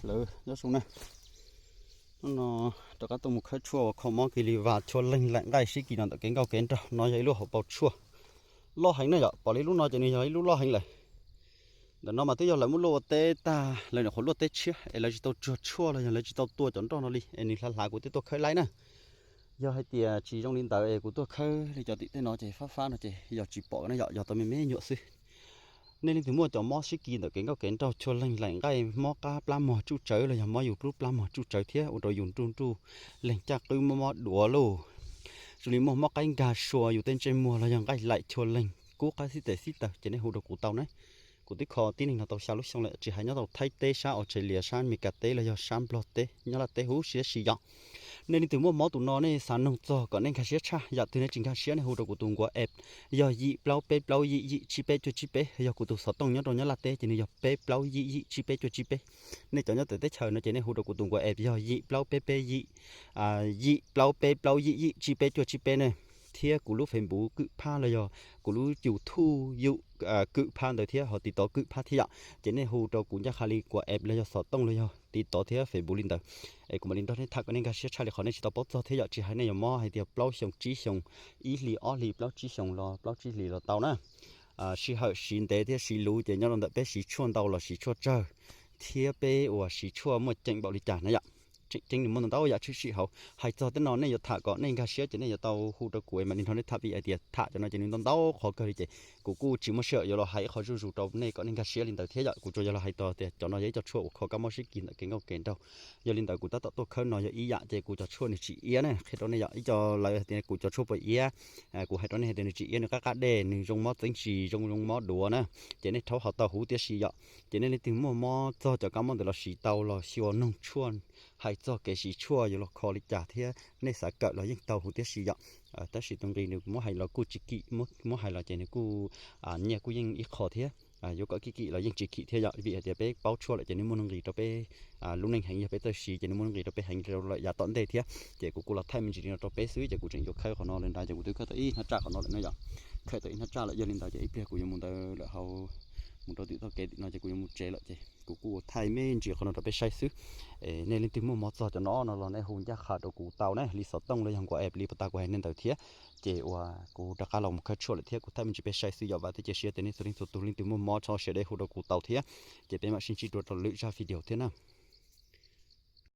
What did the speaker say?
Lawv nyob zoo na, hnub no rov qab tuaj mus khawb tshuaj ua kho mob kiag li vas chua leeg laim nqaij sib kis no ntawm kev nkauj kev nraug no yog ib lub hauv paus tshuaj loj heev na yom. Pom li lub no ces nws yog ib lub loj heev lawm. Ntawm no mas twb yog lawv muab luaj ua teb tag lawv nyuam qhuav luaj teb tshiab es lawv tsis tau tsuag tshuaj los yog lawv tsis tau tua cov nroj no li es nws hlav hlav kuv twb tuaj khawb laib na. Yog hais tias tsis zoo li ntawd es kuv tuaj khawb li cov tim tej no ces fab fab no ces yog tsis pom na yom, yog tau me me nyuam xwb. Nej leej twg muaj cov mob sib kis ntawm kev nkauj kev nraug chua leeg laim nqaij mob qab plab mog tsuj tsawv los yog mob yus plub plab mog tsuj tsawv thiab ua rau yus nruj nruj leeg caj qwb mob mob duav lauj. Zoo li muaj mob qaib nkag sua yus tej ntsej muag los yog nqaij laim chua leeg kub qab xib tes xib taws ces nej hu rau kuv tau na. Kuv twb kho tib neeg no tau xya lub xyoo lawm tsis hais nyob rau Thaib teb sab Australia sab Meskas teb los yog sab Nplog teb Nyab Laj teb huv si si yom. Nej leej twg muaj mob tus no nej xav noog txog kom nej nkag siab tshaj, yam twg nej tsis nkag siab nej hu rau kuv tus nkuav app yog yim plaub peb plaub yim yim tsib peb cuaj tsib peb, yog kuv tus xov tooj nyob rau Nyab Laj teb ces nws yog peb plaub yim yim tsib peb cuaj tsib peb. Nej cov nyob tawm teb chaws no ces nej hu rau kuv tus nkuav app yog yim plaub peb peb yim, yim plaub peb plaub yim yim tsib peb cuaj tsib peb ne. Thiab kuv lub Facebook Kwm Phaj los yog kuv lub YouTube YouTube Kwm Phaj ntawd thiab ho TikTok Kwm Phaj thiab yom. Ces nej hu rau kuv ncaj qha li nkuav app los yog xov tooj los yog TikTok thiab Facebook li ntawd es kuv mam li nrog nej tham kom nej nkag siab tshaj li qhov nej tsis tau paub txog thiab yom. Tsis hais nej yuav mob hais tias plaub xyoos tsib xyoos, ib hlis ob hlis plaub tsib xyoos los plaub tsib hlis los tau na. Sij hawm siv ntev thiab siv luv ces nyob rau ntawm peb siv tshuaj ntau los siv tshuaj tsawg thiab peb uas siv tshuaj muaj ceem npaum li cas na yom. Tseem ceeb nws muaj ntau ntau yam tshwm sim hauv. Hais txog tej no nej yuav tham kom nej nkag siab ces nej yuav tau hu rau kuv mam li nrog nej tham vim hais tias tham cov no ces nws ntau ntau qhov kawg li ces kuv kuj tsis muaj sij hawm yuav los hais ib qho zuj zus rau nej kom nej nkag siab li ntawd thiab yom. Kuv tsuas yog los hais tias cov no yog ib co tshuaj uas kho kab mob sib kis ntawm kev nkauj kev nraug. Yog li ntawd kuv tab tom tuaj khawb no yog ib yam ces kuv cov tshuaj nws tsis iab na, qhia rau nej yom. Ib co lawv hais tias kuv cov tshuaj puas iab, kuv hais rau nej hais tias nws tsis iab, nws qab qab dej, nws zoo mob txeeb sis, zoo zoo mob duav na. Ces nej rhaub ho tau huv tiam sis yom. Ces nej leej twg muaj mob txog cov kab mob ntawd los siv tau los xyuas noog tshuaj, hais txog kev siv tshuaj yuav los kho li cas thiab nej xav kawm los yeej tau huv tiam sis yom. Tab sis tus nqi nws muab hais los kuj tsis kim, muab hais los ces nws kuj nyiaj kuj yeej ib qho thiab. Yuav kom kim kim los yeej tsis kim thiab yom, vim hais tias peb paub tshuaj lawm ces nws muaj nuj nqis rau peb lub neej heev, yog peb txawj siv ces nws muaj nuj nqis rau peb heev rau lawm yav tom ntej thiab. Ces kuv kuj los thaij me ntsis li no rau peb xwb ces kuv tseem yuav khawb qhov no lawm nrad ces kuv twb khawb tau ib hnab tsaj qhov no lawm na yom. Khawb tau ib hnab tsaj lawm yog li ntawd ces ib pliag kuv yuav mus ntawd lawm hauv, mus rau tim txoj kev tim no ces kuv yuav mus tsev lawm ces kuv kuj thaij me ntsis qhov no rau peb saib xwb. Nej leej twg muaj mob txog cov no no los nej hu ncaj qha rau kuv tau na, li xov tooj los yog nkuav app li puas tas kuv hais nej ntawd thiab. Ces uas kuv rov qab los mus khawb tshuaj lawm thiab kuv thaij me ntsis peb saib xwb yom. Vam thiab cia siab tias nej txhua leej txhua tus leej twg muaj mob txhob siab deb hu rau kuv tau thiab. Ces peb mam sib ntsib dua rau lwm zaj video thiab na.